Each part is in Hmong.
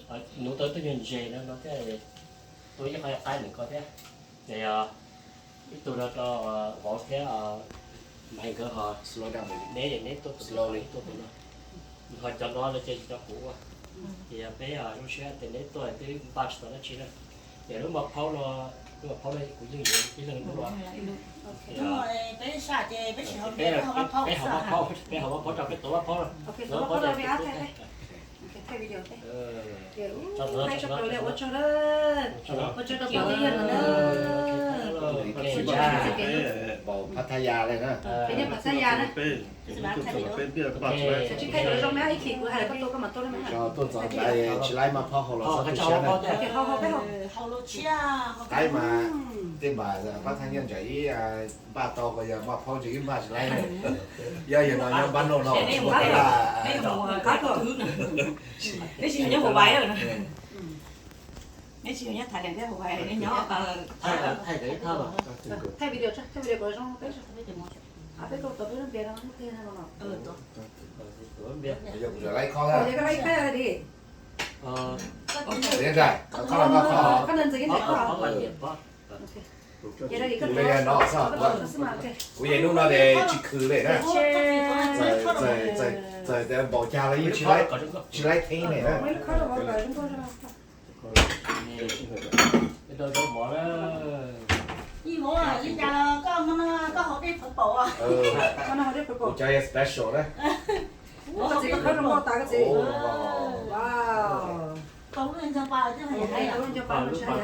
Nuv tau ib tug nyuag ntses no no thiab, tua ib qho qaib ntawm ko thiab. Ces ib tug no rau vauv thiab, mas nkawd ho, neb es neb tuaj tus, neb tuaj tus no, ho cov no no ces tsis rau kuv ua. Ces yog peb zoo siab tias neb tuaj twb npaj tsis tau dab tsi na. Ces lub maj phaub no, lub maj phaub no kuv yeej yuav ib leeg lub. Peb haus maj phaub, peb haus maj phaub rau peb tuav maj phaub no. Ua tsaug rau peb, peb npaum Pattaya li na. Tsis tau txog ntawd tsis laib maj phaub haus los txhob tu siab na. Qaib mas tej npam Pab Thaj Nyiaj ntawm ib npaj tau ko yog maj phaub ntawm ib npaj tsis laib na. Yog yog no nyob npab noj no tsis muaj tab laj. Neb tsis yog nyob Hawaii lawm na. Neb tsis yog nyob Thailand thiab Hawaii, neb nyob thaij video, thaij video kom zoo peb, peb tau peb lub npias no tiag no. Yog kuv laib khob, laib khob di. Koj ntawd ntxiv ib ntsis koj. Kuv yog no xwb, kuv yog hnub no ces tsis khwv li na. Txawm tias npaum cas los yeej tsis laib theeb li na. Ib vauv, li cas los koj hmo no koj haus dej phav paum? Kuv cov yog special na. Koj txiv, koj khawb zoo nkauj tas koj txiv. Tau lub ncho pa, tau lub ncho pa no tsis hais.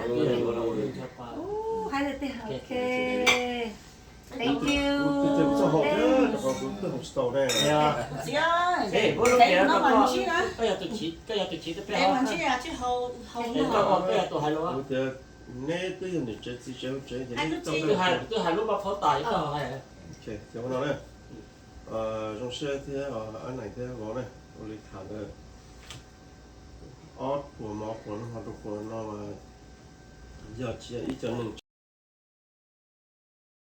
Hais tiag tiag, ok. Thank you. Txiv, koj yog tus hais lus, twb yog niam tsev txiv tsev hauv tsev ces twb hais lub maj phaub tas. Ces ua no na, zoo siab thiab, ab neem thiab vauv na, ua li tham ntawd, ob puas mov puas noj rau puas no mas yog tsis yog ib co neeg